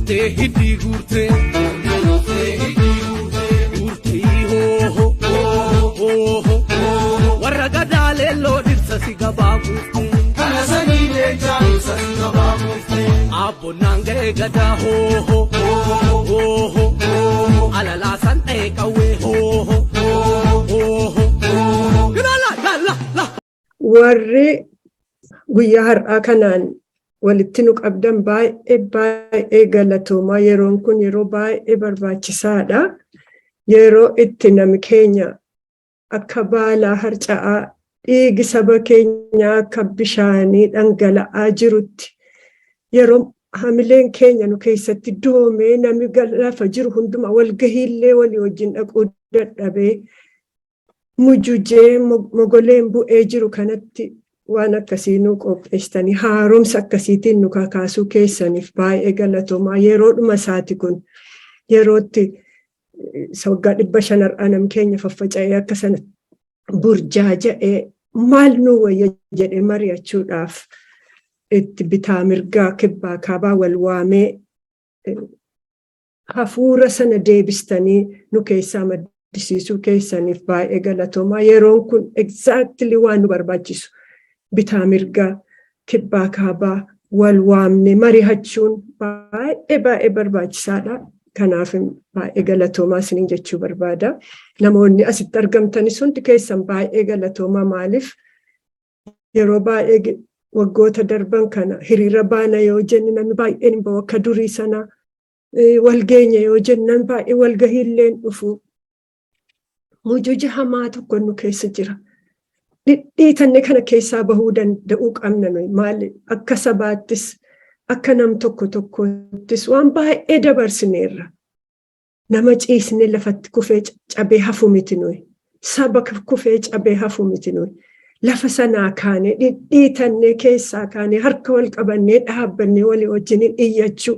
Dhuftee hidhii guurtee. Guurtee hoo hoo hoo warra gadaa leelloo dhirsa si gabaa buuftee. Kana sanii leencaa ibsa si gabaa buuftee. Abboonnaan ga'ee gadaa hoo hoo hoo hoo alalaa san ta'e qawwee hoo hoo hoo hoo. La la la la. Warri guyyaa har'aa kanaan walitti nu qabdan baay'ee baay'ee galatoomaa. Yeroon kun yeroo baay'ee barbaachisaadha. Yeroo itti nami keenya akka baalaa harca'aa, dhiigi saba keenyaa akka bishaanii dhangala'aa jirutti, yeroo hamileen keenya nu keessatti doomee, nami lafa jiru hundumaa walgahiillee walii wajjin dhaquu dadhabee mujujee mogoleen bu'ee jiru kanatti, waan akkasii nu qopheessitanii haaromsa akkasiitiin nu kakaasuu keessaniif baay'ee galatoomaa. Yeroodhuma isaati kun, yerootti waggaa 500 har'aa nam keenya faffaca'ee akka sana burjaaja'ee maal nu wayya jedhee mari'achuudhaaf itti bitaa mirgaa, kibbaa kaabaa wal waamee, hafuura sana deebistanii nu keessaa maddisiisuu keessaniif baay'ee galatoomaa. Yeroon kun exactly waan nu barbaachisu, bitaa mirgaa, kibbaa kaabaa wal waamne mari'achuun baay'ee baay'ee barbaachisaadha. Kanaaf baay'ee galatoomaa isiniin jechuu barbaada. Namoonni asitti argamtanis hundi keessan baay'ee galatoomaa. Maaliif, yeroo baay'ee waggoota darban kana hiriira baana yoo jenne namni baay'een hin bahu akka durii sana, walgeenya yoo jenne namni baay'ee walgahiillee hin dhufu. Mujuja hamaa tokko nu keessa jira. Dhidhiitanne kana keessaa bahuu danda'uu qabna nuyi. Maali, akka sabaattis akka nam tokko tokkottis waan baay'ee dabarsineerra. Nama ciisnee lafatti kufee cabee hafu miti nuyi. Saba kufee cabee hafu miti nuyi. Lafa sanaa kaanee, dhidhiitannee keessaa kaanee, harka wal qabannee dhaabbannee walii wajjiniin iyyachuu,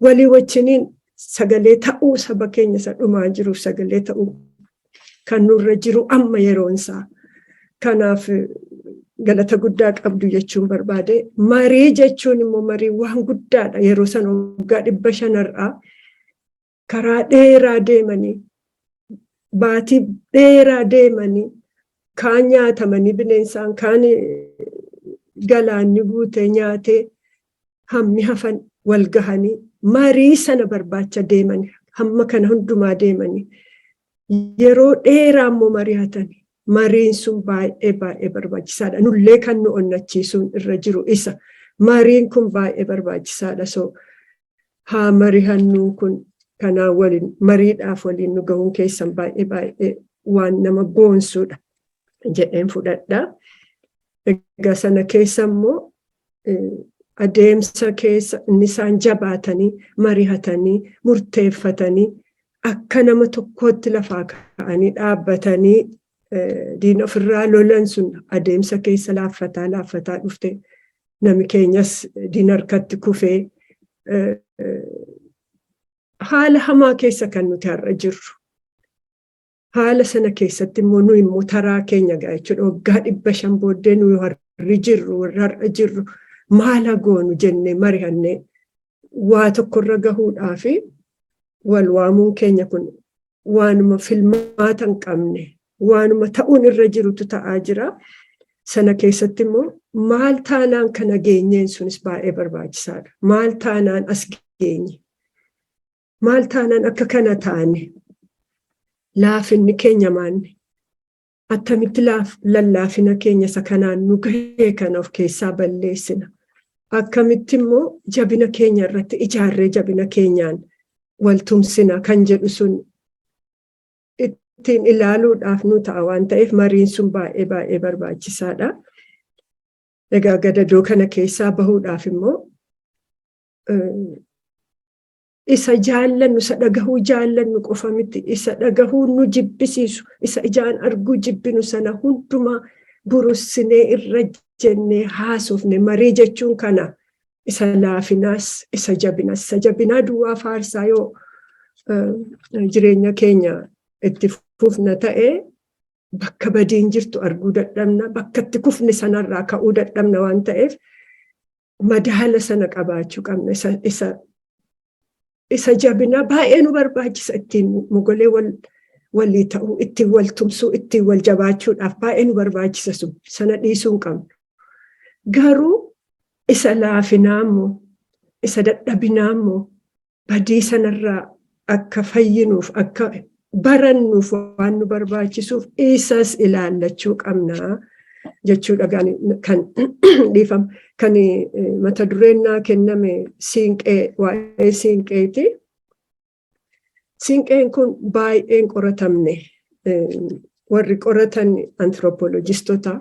walii wajjiniin sagalee ta'uu, saba keenya isa dhumaa jiruuf sagalee ta'uu kan nurra jiru amma yeroon isaa. Kanaaf galata guddaa qabdu jechuun barbaade. Marii jechuun immoo marii waan guddaadha. Yeroo sana waggaa 500 har'aa karaa dheeraa deemanii, baatii dheeraa deemanii, kaan nyaatamanii bineensaan, kaan galaanni guutee nyaatee, hammi hafan wal gahanii marii sana barbaacha deemanii, hamma kana hundumaa deemanii, yeroo dheeraa immoo mari'atanii. Mariin sun baay'ee baay'ee barbaachisaadha. Nullee kan nu onnachiisuun irra jiru isa. Mariin kun baay'ee barbaachisaadha. So haa marihannuu. Kun kanaan waliin mariidhaaf waliin nu gahuun keessan baay'ee baay'ee waan nama boonsuudha jedheen fudhadha. Egaa sana keessa immoo adeemsa keessa inni isaan jabaatanii mari'atanii murteeffatanii akka nama tokkootti lafaa ka'anii dhaabbatanii diina ofirraa lolan sun adeemsa keessa laaffataa laaffataa dhufte, nami keenyas diina harkatti kufee haala hamaa keessa kan nuti har'a jirru. Haala sana keessatti immoo nu immoo taraa keenya ga'a jechuudha. Waggaa 500 booddee nu har'i jirru, warra har'a jirru maala goonu jennee mari'annee waa tokkorra gahuudhaa fi wal waamuun keenya kun waanuma filmaata hin qabne, waanuma ta'uun irra jirutu ta'aa jira. Sana keessatti immoo maal taanaan kana geenyeen sunis baay'ee barbaachisaadha. Maal taanaan as geenye? Maal taanaan akka kana taane? Laafinni keenya maanni? Attamitti lallaafina keenya isa kanaan nu gahee kana of keessaa balleessina? Akkamitti immoo jabina keenya irratti ijaarree jabina keenyaan wal tumsina kan jedhu sun ittiin ilaaluudhaaf nu ta'a waan ta'eef, mariin sun baay'ee baay'ee barbaachisaadha. Egaa gadadoo kana keessaa bahuudhaaf immoo isa jaallannu, isa dhagahuu jaallannu qofa miti, isa dhagahuu nu jibbisiisu, isa ijaan arguu jibbinu sana hundumaa burussinee irra jennee haasofne. Marii jechuun kana, isa laafinaas isa jabinaas. Isa jabinaa duwwaa faarsaa yoo jireenya keenya itti fufna ta'e, bakka badiin jirtu arguu dadhabna, bakka itti kufne sanarraa ka'uu dadhabna waan ta'eef, madaala sana qabaachuu qabna. Isa Isa jabinaa baay'ee nu barbaachisa, ittiin mogolee walii ta'uu, ittiin wal tumsuu, ittiin wal jabaachuudhaaf baay'ee nu barbaachisa sun, sana dhiisuu hin qabnu. Garuu isa laafinaa immoo, isa dadhabinaa immoo badii sanarraa akka fayyinuuf, akka barannuuf waan nu barbaachisuuf isas ilaallachuu qabnaa jechuudha. Kan dhiifama, kan mata dureen naa kenname siinqee, waa'ee siinqeeti. Siinqeen kun baay'een qoratamne. Warri qoratan anthropologistoota.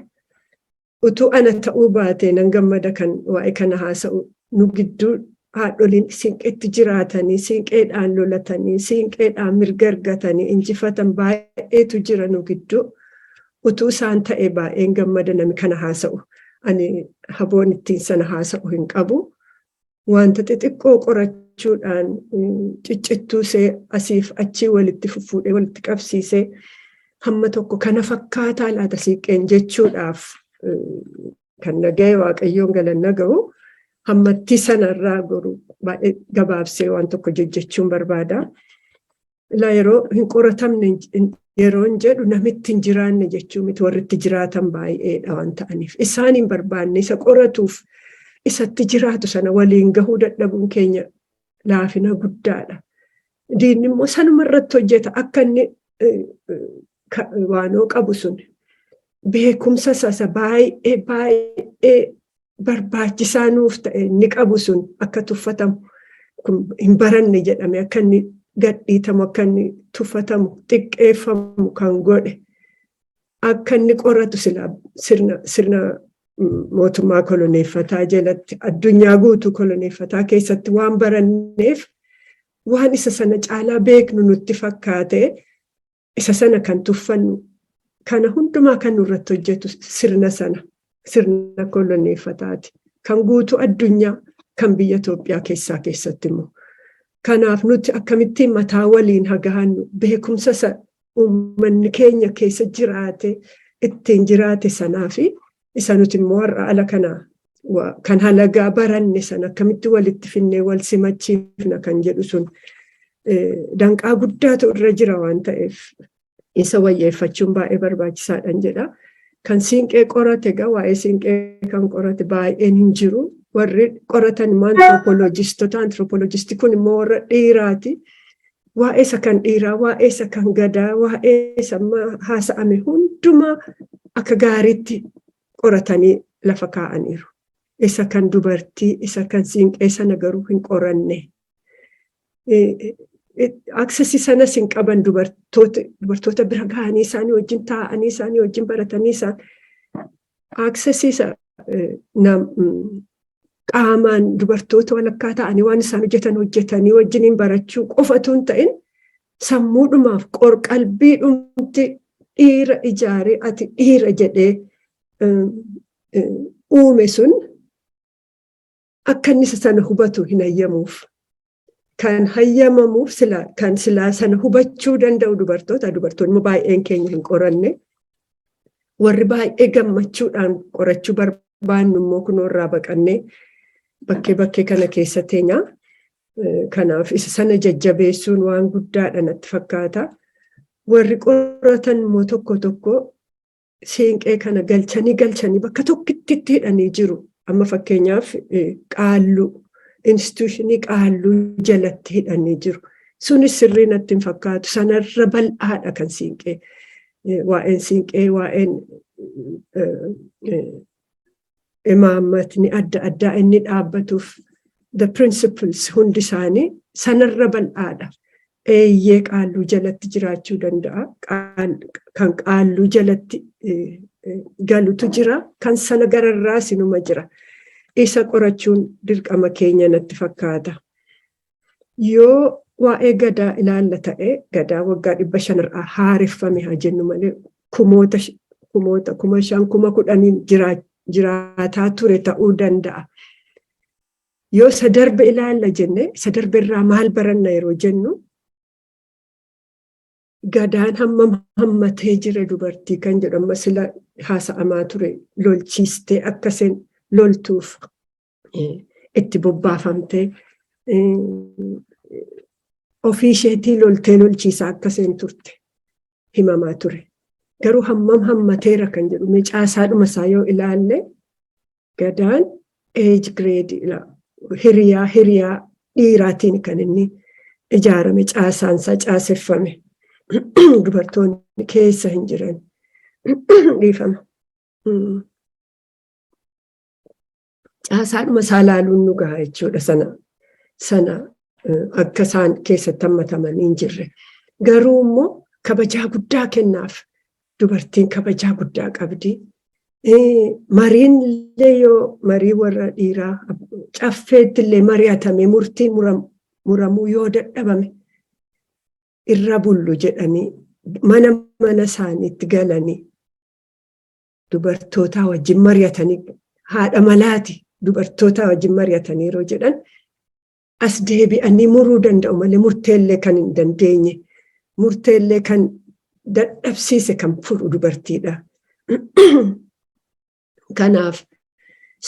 Utuu ana ta'uu baate nan gammada kan waa'ee kana haasa'u. Nu gidduu haadholiin siinqeetti jiraatanii, siinqeedhaan lolatanii, siinqeedhaan mirga argatanii injifatan baay'eetu jira nu gidduu. Utuu isaan ta'e baay'een gammada nami kana haasa'u. Ani haboon ittiin sana haasa'u hin qabu. Wanta xixiqqoo qorachuudhaan ciccittuu see asiif achii walitti fuffuudhee walitti qabsiisee hamma tokko kana fakkaataa laata siiqqeen jechuudhaaf kan naga'e, Waaqayyoon galanna ga'u. Hammatti sanarraa goru baay'ee gabaabsee waan tokko jejjechuun barbaada. Ilaa, yeroo hin qoratamne yeroo hin jedhu namitti hin jiraanne jechuu miti. Warri itti jiraatan baay'eedha waan ta'aniif. Isaan hin barbaanne isa qoratuuf isatti jiraatu sana waliin gahuu dadhabuun keenya laafina guddaadha. Diinni immoo sanuma irratti hojjeta, akka inni waanoo qabu sun, beekumsa isa baay'ee baay'ee barbaachisaa nuuf ta'e inni qabu sun akka tuffatamu, kun hin baranne jedhame akka inni gadhiitamu, akka inni tuffatamu, xiqqeeffamu kan godhe, akka inni qoratu sila sirna mootummaa koloneeffataa jalatti, addunyaa guutuu koloneeffataa keessatti waan baranneef, waan isa sana caalaa beeknu nutti fakkaate isa sana kan tuffannu. Kana hundumaa kan nurratti hojjetu sirna sana, sirna koloneeffataati. Kan guutuu addunyaa, kan biyya Itoophiyaa keessaa keessatti immoo. Kanaaf nuti akkamittiin mataa waliin hagahannu, beekumsa isa uummanni keenya keessa jiraate ittiin jiraate sanaa fi isa nuti immoo har'a ala kana kan halagaa baranne sana akkamitti walitti finnee wal simachiifna kan jedhu sun danqaa guddaatu irra jira waan ta'eef isa wayyeeffachuun baay'ee barbaachisaadhaan jedha. Kan siinqee qorate egaa, waa'ee siinqee kan qorate baay'een hin jiru. Warri qoratan immoo anthropologistoota. Anthropologistii kun immoo warra dhiiraati. Waa'ee isa kan dhiiraa, waa'ee isa kan gadaa, waa'ee isa haasa'ame hundumaa akka gaariitti qoratanii lafa kaa'aniiru. Isa kan dubartii, isa kan siinqee sana garuu hin qoranne. Accessii sanas hin qaban. Dubartoota bira gahanii, isaanii wajjin taa'anii, isaanii wajjin baratanii, isaan accessii isa qaamaan dubartoota walakkaa ta'anii waan isaan hojjetan hojjetanii wajjiniin barachuu qofatu hin ta'in, sammuudhumaaf qorqalbiidhumti dhiira ijaaree ati dhiira jedhee uume sun akka inni sana hubatu hin hayyamuuf. Kan hayyamamuuf sila kan silaa sana hubachuu danda'u dubartoota. Dubartoonni immoo baay'een keenya hin qoranne. Warri baay'ee gammachuudhaan qorachuu barbaannu immoo kunoo irraa baqannee bakkee bakkee kana keessa teenya. Kanaaf isa sana jajjabeessuun waan guddaadha natti fakkaata. Warri qoratan immoo tokko tokko siinqee kana galchanii galchanii bakka tokkitti hidhanii jiru. Amma fakkeenyaaf qaalluu, institutionii qaalluu jalatti hidhanii jiru. Sunis sirrii natti hin fakkaatu. Sanarra bal'aadha kan siinqee. Waa'een siinqee, waa'een imaammatni adda addaa inni dhaabbatuuf, the principles hundi isaanii sanarra bal'aadha. Eeyyee, qaalluu jalatti jiraachuu danda'a. Kan qaalluu jalatti galutu jira. Kan sana gararraas inuma jira. Isa qorachuun dirqama keenya natti fakkaata. Yoo waa'ee gadaa ilaalla ta'e, gadaa waggaa 500rraa haareffame haa jennu malee kumoota kumoota, 5,000, 10,000n jiraataa ture ta'uu danda'a. Yoo isa darbe ilaalla jenne, isa darbe irraa maal baranna yeroo jennu, gadaan hammam hammatee jira dubartii kan jedhu amma sila haasa'amaa ture, lolchiistee akka isheen loltuuf itti bobbaafamtee Ofii isheetii loltee lolchiisaa akka isheen turte himamaa ture. Garuu hammam hammateera kan jedhu mee caasaadhuma isaa yoo ilaalle, Gadaan age grade, hiriyaa hiriyaa dhiiraatiin kan inni ijaarame, caasaansaa caaseffame. Dubartoonni keessa hin jiran. Dhiifama. Caasaadhuma isaa ilaaluun nu gaha jechuudha, sana akka isaan keessatti hammatamanii hin jirre. Garuu immoo kabajaa guddaa kennaaf. Dubartiin kabajaa guddaa qabdi. Mariin illee, yoo marii warra dhiiraa caffeetti illee mari'atame, murtiin muramuu yoo dadhabame, irra bullu jedhanii mana mana isaaniitti galanii dubartootaa wajjin mari'atanii, haadha malaati dubartootaa wajjin mari'atanii yeroo jedhan, as deebi'anii muruu danda'u malee murteellee kan hin dandeenye, murteellee kan dadhabsiise kan furu dubartiidha. Kanaaf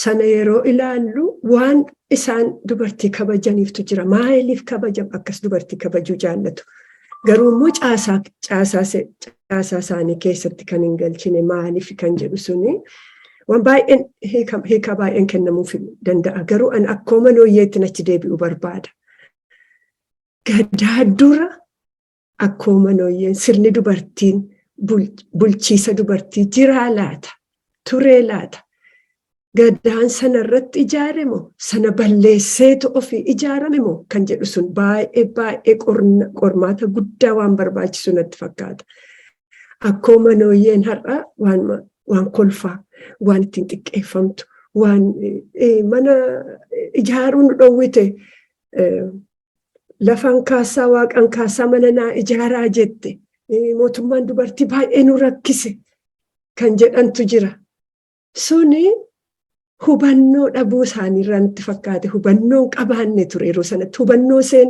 sana yeroo ilaallu waan isaan dubartii kabajaniiftu jira. Maaliif kabajam? Akkas dubartii kabajuu jaallatu? Garuu immoo caasaa caasaa isaanii keessatti kan hin galchine maaliif kan jedhu suni waan baay'een hiika baay'een kennamuuf danda'a. Garuu ani akkuma nooyyeetti achi deebi'uu barbaada. Gadaa dura akkuma nooyyeen sirni dubartiin bulchiisa dubartii jiraa laata? Turee laata? Gadaan sana irratti ijaare moo sana balleesseetu ofii ijaarame moo kan jedhu sun baay'ee baay'ee qormaata guddaa waan barbaachisu natti fakkaata. Akkuma nooyyeen har'a waan kolfaa, waan ittiin xiqqeeffamtu, waan mana ijaaruu nu dhowwite, lafaan kaasaa waaqan kaasaa mana naa ijaaraa jette, mootummaan dubartii baay'ee nu rakkise kan jedhantu jira. Suni hubannoo dhabuu isaaniirraa natti fakkaate. Hubannoo hin qabaanne ture yeroo sanatti. Hubannoo seen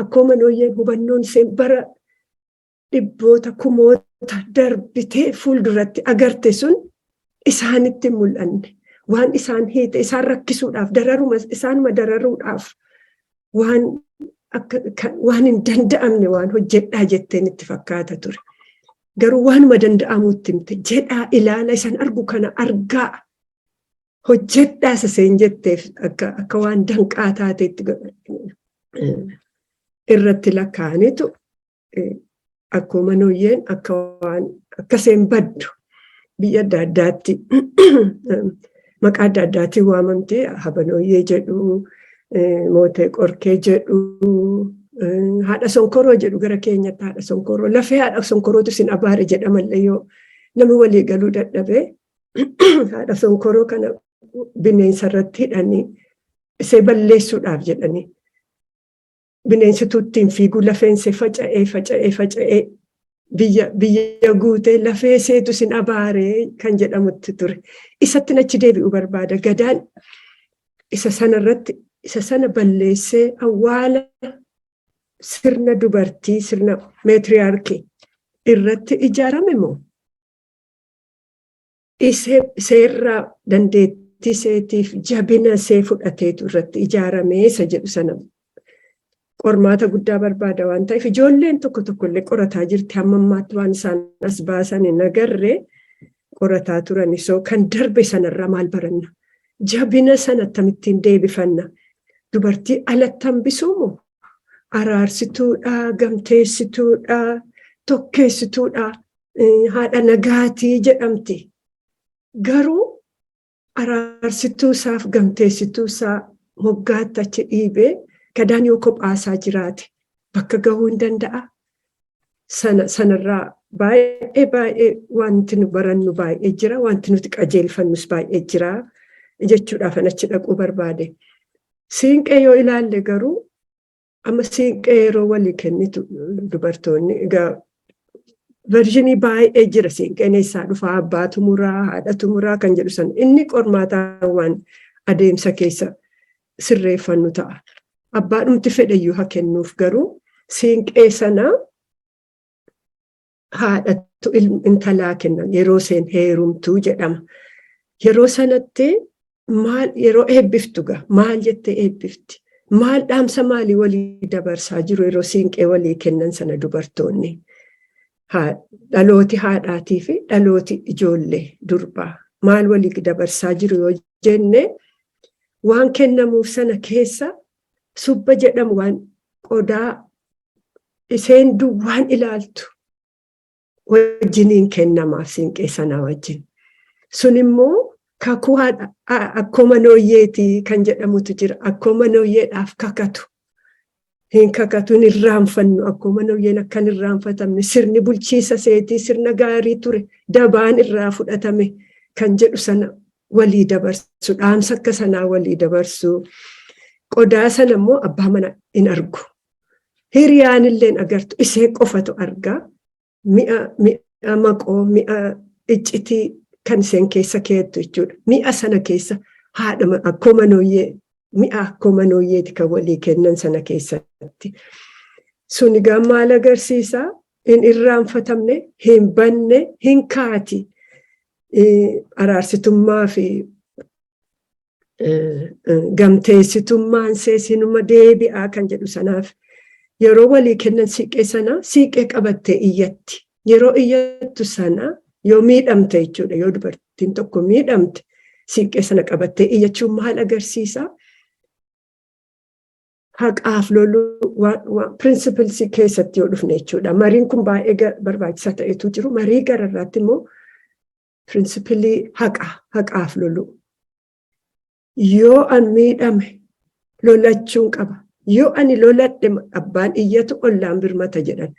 akkuma nooyyeen hubannoon seen bara dhibboota kumoota darbitee fuulduratti agarte sun isaanitti hin mul'anne. Waan isaan hiite, isaan rakkisuudhaaf, dararuma isaanuma dararuudhaaf, waan akka waan hin danda'amne waan hojjedhaa jetteen itti fakkaata ture. Garuu waanuma danda'amutti himte, jedhaa ilaala, isan argu kana argaa hojjedhaa isa seen jetteef akka waan danqaa taateetti irratti lakkaa'anitu akkuma nooyyeen akka waan akka seen baddu biyya adda addaatti maqaa adda addaatiin waamamti. Habanooyyee jedhu, Mootee Qorkee jedhu, haadha sonkoroo jedhu. Gara keenyatti haadha sonkoroo, lafee haadha sonkorootu isin abaare jedhamallee, yoo namni walii galuu dadhabee haadha sonkoroo kana bineensa irratti hidhanii isee balleessuudhaaf jedhanii, bineensituu ittiin fiiguu lafeen see faca'ee faca'ee faca'ee biyya guutee, lafee seetu isin abaaree kan jedhamutti ture. Isatti achi deebi'uu barbaada. Gadaan isa sanarratti isa sana balleessee awwaala sirna dubartii, sirna matriarchy irratti ijaarame moo seerraa dandeettii seetiif jabina see fudhateetu irratti ijaarame isa jedhu sana qormaata guddaa barbaada waan ta'eef, ijoolleen tokko tokko illee qorataa jirti. Hamma ammaatti waan isaan as baasan hin agarre, qorataa turan. So kan darbe sanarraa maal baranna? Jabina sana akkamittiin deebifanna? Dubartii alatti hambisuu moo araarsituudha, gamteessituudha, tokkeessituudha, haadha nagaatii jedhamti? Garuu araarsituu isaaf gamteessituu isaa moggaatti achi dhiibee Gadaan yoo kophaasaa jiraate bakka gahuu hin danda'a. Sanarraa baay'ee baay'ee wanti nu barannu baay'ee jira, wanti nuti qajeelfannus baay'ee jira jechuudhaaf achi dhaquu barbaade. Siinqee yoo ilaalle garuu, amma siinqee yeroo walii kennitu dubartoonni, egaa version baay'ee jira. Siinqeen eessaa dhufaa, abbaatu muraa, haadhatu muraa kan jedhu sana inni qormaataa waan adeemsa keessa sirreeffannu ta'a. Abbaadhumti fedheyyuu haa kennuuf, garuu siinqee sana haadhattu intalaa kennan yeroo isheen heerumtuu jedhama. Yeroo sanatti maal, yeroo eebbiftu gaa maal jettee eebbifti? Maal dhaamsa maalii walii dabarsaa jiru yeroo siinqee walii kennan sana dubartoonni? Dhalooti haadhaatii fi dhalooti ijoollee durbaa maal walii dabarsaa jiru yoo jenne, waan kennamuuf sana keessa subba jedhamu, waan qodaa isheen duwwaan ilaaltu wajjiniin kennamaaf siinqee sanaa wajjin. Sun immoo kakuu haadha akkoo manooyyeetii kan jedhamutu jira. Akkoo manooyyeedhaaf kakatu. Hin kakatu, hin irraanfannu, akkoo manooyyeen akka hin irraanfatamne, sirni bulchiisa seetii sirna gaarii ture, dabaan irraa fudhatame kan jedhu sana walii dabarsu, dhaamsa akka sanaa walii dabarsu. Qodaa sana immoo abbaa mana hin argu. Hiriyaan illee hin agartu, isee qofatu argaa. Mi'a maqoo, mi'a iccitii kan isheen keessa keettu jechuudha. Mi'a sana keessa haadha akkoo manooyyee, mi'a akkoo manooyyeeti kan walii kennan sana keessatti. Sun egaa maal agarsiisaa? Hin irraanfatamne, hin banne, hin kaati. Araarsitummaa fi gamteessitummaan seesinuma deebi'aa kan jedhu sanaaf yeroo walii kennan siiqee sana siiqee qabattee iyyatti. Yeroo iyyattu sana yoo miidhamte jechuudha. Yoo dubartiin tokko miidhamte, siiqee sana qabattee iyyachuun maal agarsiisa? Haqaaf loluu principles keessatti yoo dhufne jechuudha. Mariin kun baay'ee barbaachisaa ta'etu jiru. Marii gararraatti immoo principle haqa, haqaaf loluu. Yoo an miidhame lolachuun qaba. Yoo ani loladhe, abbaan iyyatu ollaan birmata jedhan.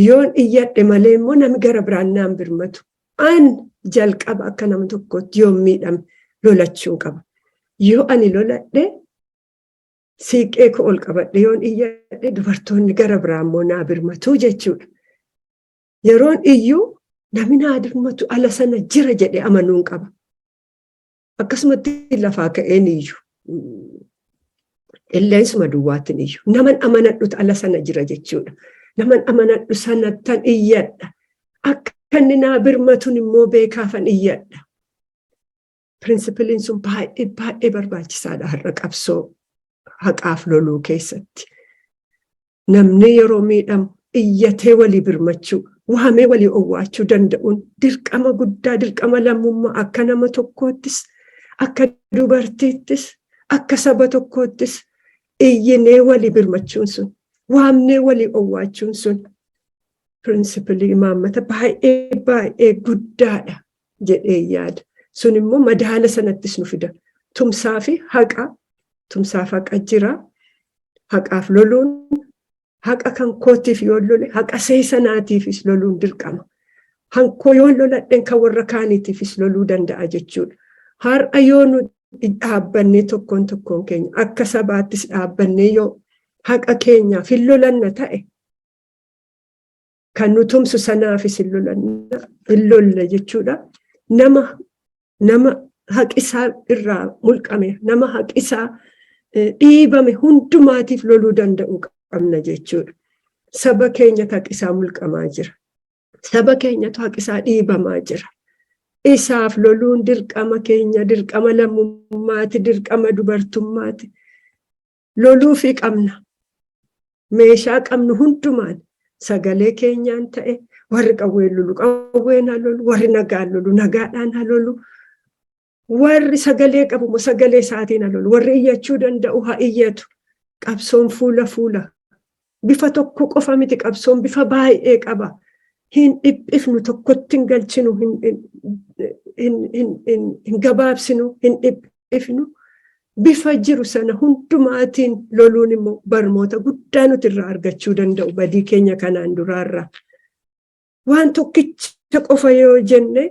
Yoon iyyadhe malee immoo namni gara biraan naan birmatu. An jalqaba akka nama tokkootti yoon miidhame lolachuun qaba. Yoo ani loladhe, siiqee koo ol qabadhe yoon iyyadhe, dubartoonni gara biraa immoo naa birmatu jechuudha. Yeroon iyyuu namni naa birmatu ala sana jira jedhee amanuun qaba. Akkasumatti lafaa ka'een iyyuu qilleensuma duwwaattiin iyyuu naman amanadhutu ala sana jira jechuudha. Naman amanadhu sanattan iyyadha. Akka inni naa birmatun immoo beekaafan iyyadha. Principleiin sun baay'ee baay'ee barbaachisaadha har'a qabsoo haqaaf loluu keessatti. Namni yeroo miidhamu iyyatee walii birmachuu, waamee walii owwaachuu danda'uun dirqama guddaa, dirqama lammummaa akka nama tokkoottis, akka dubartiittis, akka saba tokkoottis iyyinee walii birmachuun sun, waamnee walii owwaachuun sun principle, imaammata baay'ee baay'ee guddaadha jedhee yaada. Sun immoo madaala sanattis nu fida. Tumsaa fi haqa, tumsaaf haqa jira. Haqaaf loluun haqa kan kootiif yoo lole, haqa seesanaatiifis loluun dirqama. Hankoo yoo loladhen kan warra kaaniitiifis loluu danda'a jechuudha. Har'a yoo nu dhaabbannee, tokkoon tokkoon keenya akka sabaattis dhaabbannee yoo haqa keenyaaf hin lolanna ta'e, kan nu tumsu sanaafis hin lolanna, hin lolla jechuudha. Nama haqisaa irraa mulqame, nama haqisaa dhiibame hundumaatiif loluu danda'uu qabna jechuudha. Saba keenyatu haqisaa mulqamaa jira. Saba keenyatu haqisaa dhiibamaa jira. Isaaf loluun dirqama keenya, dirqama lammummaati, dirqama dubartummaati. Loluufii qabna. Meeshaa qabnu hundumaan, sagalee keenyaan ta'e, warri qawween lolu qawween haa lolu, warri nagaan lolu nagaadhaan haa lolu, warri sagalee qabu immoo sagalee isaatiin haa lolu, warri iyyachuu danda'u haa iyyatu. Qabsoon fuula fuula bifa tokko qofa miti, qabsoon bifa baay'ee qaba. Hin dhiphifnu, tokkotti hin galchinu, hin gabaabsinu, hin dhiphifnu. Bifa jiru sana hundumaatiin loluun immoo barmoota guddaa nuti irraa argachuu danda'u badii keenya kanaan duraarraa. Waan tokkicha qofa yoo jenne,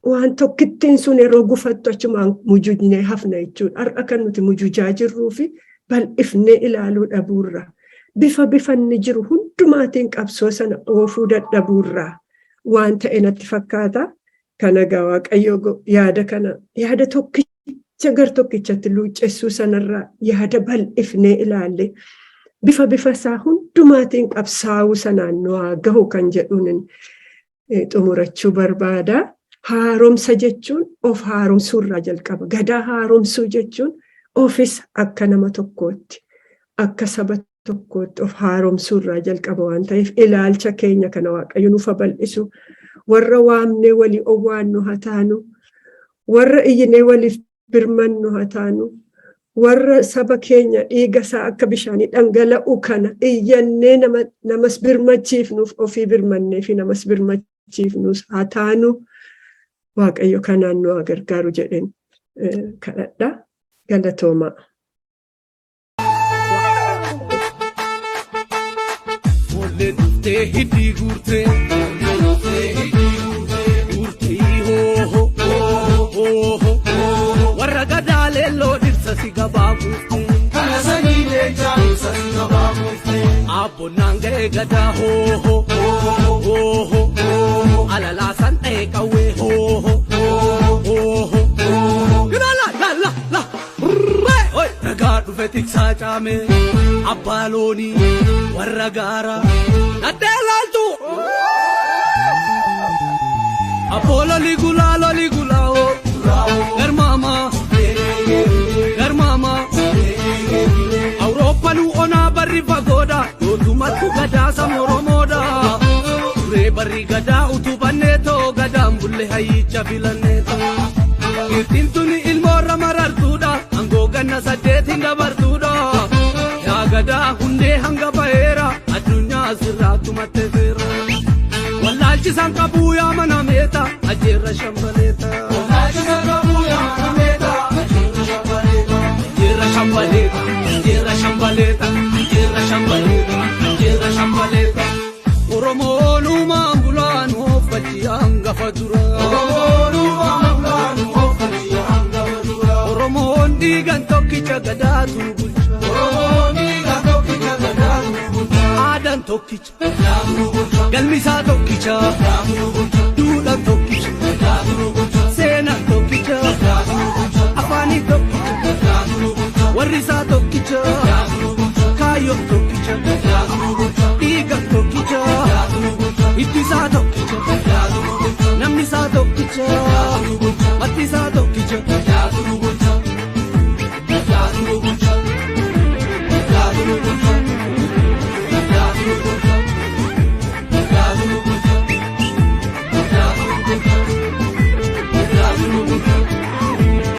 waan tokkittiin sun yeroo gufattu achumaan mujujnee hafna jechuudha. Har'a kan nuti mujujaa jirruu fi bal'ifnee ilaaluu dhabuurra. Bifa bifanni jiru hundumaatiin qabsoo sana oofuu dadhabuurraa waan ta'e natti fakkaata. Kana egaa Waaqayyo yaada kana, yaada tokkicha gar tokkichatti luuccessuu sanarraa, yaada bal'ifnee ilaalle bifa bifa isaa hundumaatiin qabsaa'uu sanaan nu haa gahu kan jedhuun xumurachuu barbaada. Haaromsa jechuun of haaromsuu irraa jalqaba. Gadaa haaromsuu jechuun Ofis akka nama tokkootti, akka saba tokkootti of haaromsuu irraa jalqaba waan ta'eef, ilaalcha keenya kana Waaqayyo nuuf bal'isu. Warra waamnee walii owwaannu haa taanu, warra iyyinee waliif birmannu haa taanu, warra saba keenya dhiiga isaa akka bishaanii dhangala'u kana iyyannee namas birmachiifnuuf, ofii birmannee fi namas birmachiifnus haa taanu. Waaqayyo kanaan nu haa gargaaru jedheen kadhadha. Galatoomaa. Foollee dhuftee hidhii guurtee. Guurtee hoo hoo hoo. Warra gadaa leelloo dhirsa si gabaa buuftee. Kana sanyii leencaa ibsa si gabaa buuftee. Abboonnaan ga'ee gadaa hoo hoo hoo hoo. Alalaasan dha'ee qawwee hoo hoo hoo hoo. La la la la la. Oi, ragaa dhufe tiksaa caame, abbaa loonii warra gaaraa. Dhaddee laaltu. Abboo loli gulaa loli gulaa hoo. Garmaama. Garmaama. Awurooppanu onaa barri fagoodha. Yootumatti gadaa sama Oromoodha. Turee barri gadaa utubannee too, gadaan bulle hayyicha filannee too. Giiftiin tuni ilmoorra marartuudha. Angoo ganna 8 dabartuudha. Yaa gadaa, hundee hanga baheera. Addunyaa asirraa tumatte seera. Wallaalchisaan qabuu yaa mana meeta. Ajjeerra shambaleeta. Wallaalchisa qabuu yaa mana meeta. Ajjeerra shambaleeta. Ajjeerra shambaleeta. Ajjeerra shambaleeta. Ajjeerra shambaleeta. Ajjeerra shambaleeta. Oromoon uumaan bulaan ooffachi hangafa dura. Oromoon uumaan bulaan ooffachi hangafa dura. Oromoon dhiigan tokkicha, gadaatu nu bulcha. Oromoon dhiigan tokkicha, gadaatu nu bulcha. Aadaan tokkicha. Gadaatu nu bulcha. Galmisaa tokkicha. Gadaatu nu bulcha. Duudhaan tokkicha. Gadaatu nu bulcha. Seenaan tokkicha. Gadaatu nu bulcha. Afaanii tokkicha. Gadaatu nu bulcha. Warri isaa tokkicha. Gadaatu nu bulcha. Kaayyoon tokkicha. Gadaatu nu bulcha. Dhiigan tokkicha. Gadaatu nu bulcha. Itti isaa tokkicha.